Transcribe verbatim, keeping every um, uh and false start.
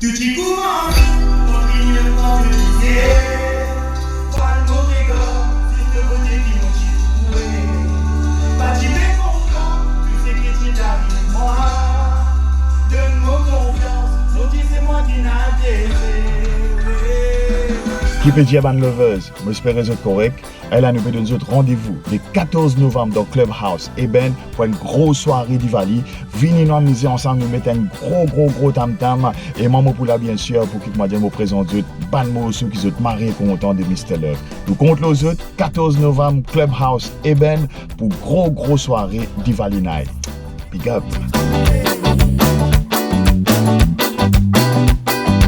Tou ti koumans, mo vinn konplisie. Vwal mo regar, zis to kote ki mo ti trouve. Pa dime kontan, tou seki ti ariv mwa. Donn mo konfians, mo ti se mwa ki inn abize. Ki pe dir bann lovers, mo espere zot korek. E la nou pe donn zot randevou le katorz novam dan Clubhouse Eben pou enn gro sware Diwali. Vini nou amize ansam, nou met enn gro, gro, gro tam tam. E mwa mo pou la, biensir, pou ki kouma dir, mo prezant zot bann morso ki zot mari kontan de Mister Love. Nou kont lor zot, katorz novam, Clubhouse Eben, pou gro, gro sware Diwali night. Big up.